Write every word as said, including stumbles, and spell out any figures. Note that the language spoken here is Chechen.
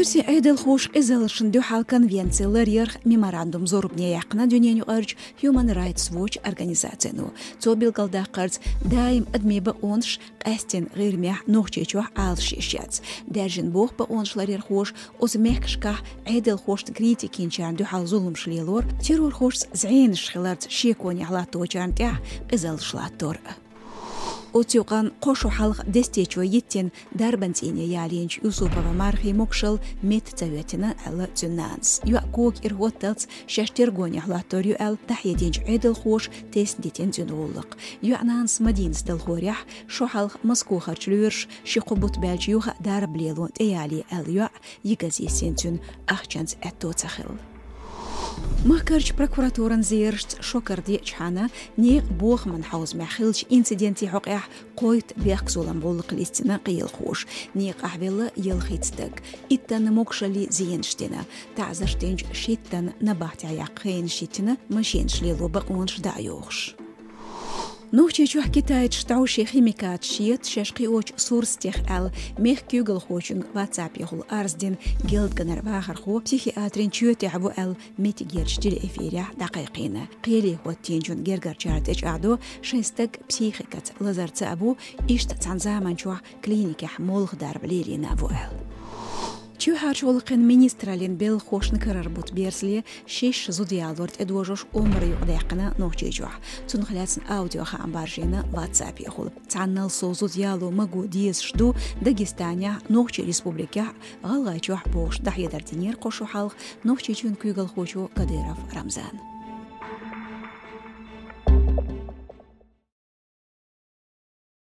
Ци Ӏедалхоша къизаллашна дуьхьал конвенци ларъярх меморандум зорбане яьккхина дуьненаюкъарчу Human Rights Watch организацино. Цо билгалдаккхарца, даим адамийн бакъонаш къаьстина ГӀирмехь, Нохчийчохь Ӏалашъеш яц. Даьржина боху бакъонаш ларъярхоша оцу мехкашкахь Ӏедалхошна критика йинчарна дуьхьал зуламаш лелор, террорхошца зӀенаш хиларца шеконехь латточарна тӀехь къизаллаш латтор. Оцу юкъанна кхо шо хьалха дестечо йиттина дарбан цӀийне ялийначу Юсупова Мархин могушалла метта ца хӀоьттина, аьлла цуьнан нанас. ЙоӀ кога кӀира хӀотталц шаьш тергонехь латтор ю аьлла, дӀахьединчу Ӏедалхоша тесна дитина цуьнан гӀуллакх. ЙоӀ нанас Мадинас далхорехь, шо хьалха Москохарчу лоьраша ши-кхо бутт баьлча юха а дарба лело тӀеялий аьлла йоӀ, йигази йисина цуьнан ахчанца аьтто ца хилла. Махкарчу прокуратуран зерашца шо кара деъчхьана, некъан бохаман хьовзамехь хиллачу инцидентийн хьокъехь кхойтта бехк-зулам гӀуллакх листина кхиэлхоша. Некъахь велла ялхитта стаг. Иттанна могушаллин зенаш дина. ТаӀзарш динчу шиттанна набахтехь яккха хенаш йиттина, машенаш лело бакъонаш дӀа а йохуш. Нохчийчохь китайцаша дӀовший химикаташ йита шаьш кхиочу сурсатех аьлла, мехкан куьйгалхочуьнга WhatsApp-ехула арз дина Гелдганара вахархо психиатрин чоь тӀехь ву аьлла, меттигерчу телеэфирехь дӀакхайкхийна. Кхеле хӀоттийначун гергарчара тӀечӀагӀдо, шайн стаг психикаца лазар ца а бу, иштта цхьана заманчохь клиникехь молха дарба лелийна а ву аьлла. Чоьхьарчу гӀуллакхийн министраллин белхахошна карара бутт берзале шишша зуда ялор тӀедожош омра юкъадаьккхина Нохчийчохь. Цунах лаьцна аудиохаам баржийна WhatsApp-ехула. Цхьаннал сов зуда яло магу дезаш ду Дагестанехь, Нохчийн Республикехь, ГӀалгӀайчохь бохуш дӀахьедар динера кхо шо хьалха Нохчийчоьнан куьйгалхочо Кадыров Рамзана.